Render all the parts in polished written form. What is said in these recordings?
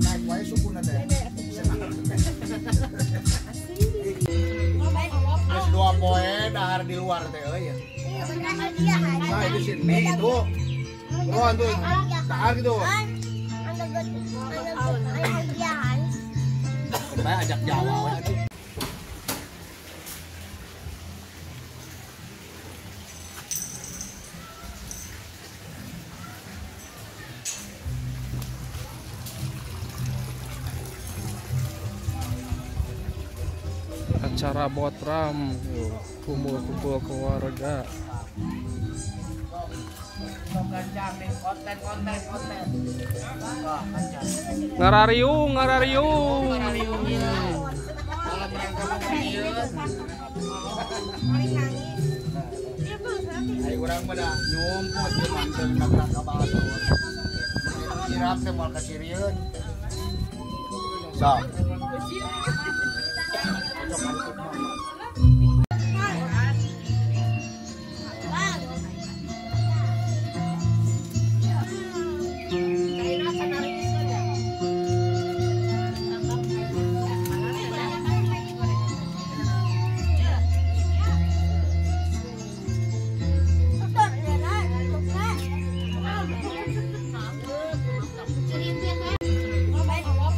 Naik wae sukuna teh. Terus 2 poe dahar di luar teh euy ya. Nah, itu si mie itu. Buruan tuh. Dahar gitu. Saya ajak Jawa we. Acara botram, kumpul-kumpul keluarga. Ngarariung, ngarariung. Ayo urang mah da nyumput di manten nabrak ka batur. Kirap teh moal kasirieun. Sok.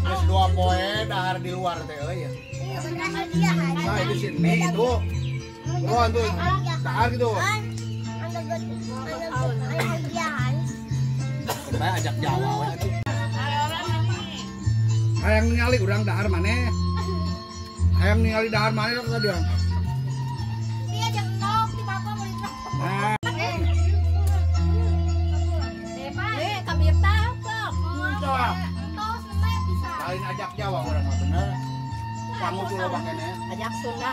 Terus 2 poe dahar di luar teh euy ya. Nah, itu si mie itu. Buruan tuh. Dahar gitu. Saya ajak Jawa we atuh. Hayang ningali urang dahar maneh. Hayang ningali dahar maneh tadi. Iya jeung nok di papa meuli nok. Nah. Eh, kabirta sok. Entos nembe bisa. Lain ajak Jawa urang mah bener. Kamu tuh loba keneh. Ajak Sunda.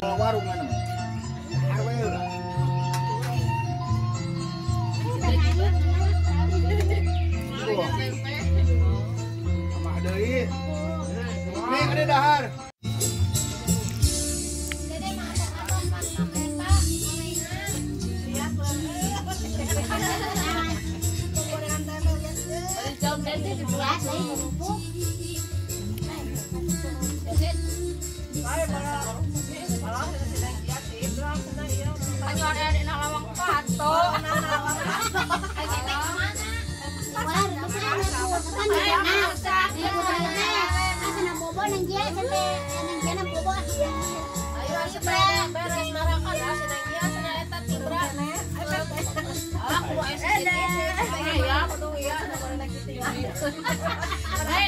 Warung mana? Dahar we urang. Sama deui. Nih ada dahar.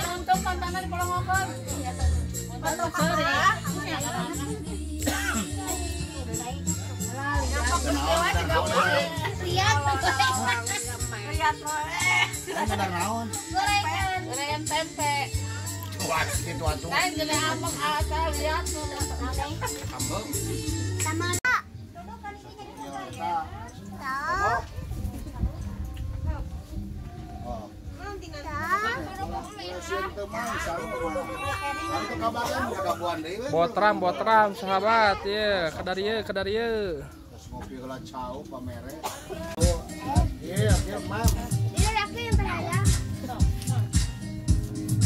Untung pantanan di Polongokan. Gorengan tempe. Wah, gitu atuh. Lain gede amok asal lihat. Ambeng. Sama. Botram, botram, sahabat, ya, kadarieu, kadarieu. Ngopi heula cau pamere. Iya, iya, mam. Iya, laki yang beraya.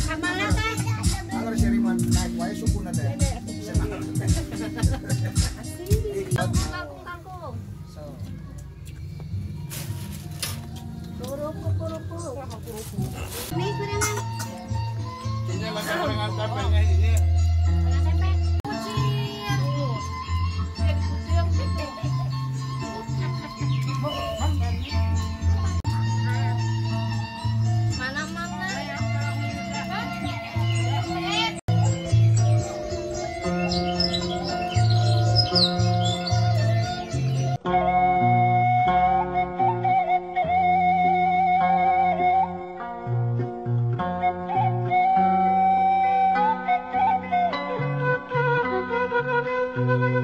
Kamalna teh. Agar siriman naik wae sukuna teh. Kangkung, kangkung. Kerupuk, kerupuk. Ini gorengan. Ini makan gorengan tempenya ini. Gorengan tempe. Mana mana? Thank you.